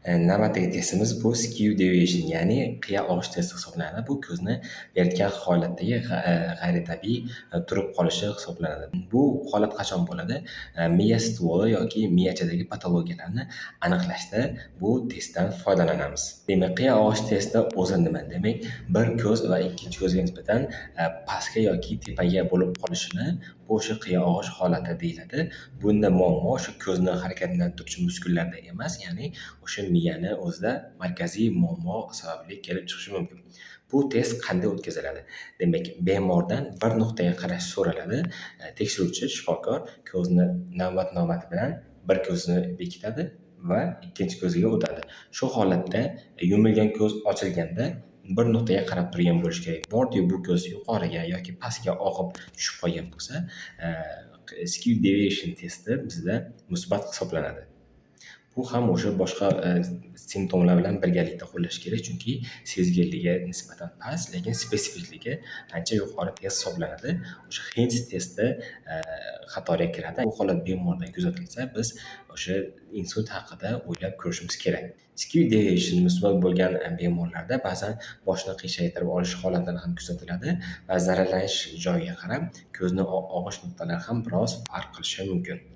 Navbatdagi testimiz bu skew deviation, ya'ni qiya og'ish testi hisoblanadi. Bu ko'zni vertikal holatdagi g'ayritabiiy turib qolishi hisoblanadi. Bu holat qachon bo'ladi? Miya stvoli yoki miyachadagi patologiyalarni aniqlashda bu testdan foydalanamiz. Demak, qiya og'ish testi o'zi nima? Demak, bir ko'z va ikkinchi ko'zga nisbatan pastga yoki tepaga bo'lib qolishini bu o'sha qiya og'ish holati deyiladi. Bunda muammo o'sha ko'zni harakatlantiruvchi muskullarda emas, ya'ni o'sha miyani o'zida markaziy muammo sababli kelib chiqishi mumkin. Bu test qanday o'tkaziladi? Demak, bemordan bir nuqtaga qarash so'raladi. Tekshiruvchi shifokor ko'zni navbat-navbati bilan bir ko'zini bekitadi va ikkinchi ko'ziga o'tadi. Shu holatda yumilgan ko'z ochilganda bir nuqtaga qarab turgan bo'lishi kerak. Bordiyu bu ko'z yuqoriga yoki pastga og'ib tushib qolgan bo'lsa, skew deviation testi bizda musbat hisoblanadi. Bu ham o'sha boshqa simptomlar bilan birgalikda qo'llash kerak, chunki sezgirligi nisbatan past, lekin spetsifikligi ancha yuqori test hisoblanadi. O'sha Hinds testi qatoriga kiradi. Bu holat bemorda kuzatilsa, biz o'sha insult haqida o'ylab ko'rishimiz kerak. Skew deviation musbat bo'lgan bemorlarda ba'zan boshni qiyshaytirib olish holatlari ham kuzatiladi va zararlanish joyiga qarab ko'zni og'ish nuqtalari ham biroz farq qilishi mumkin.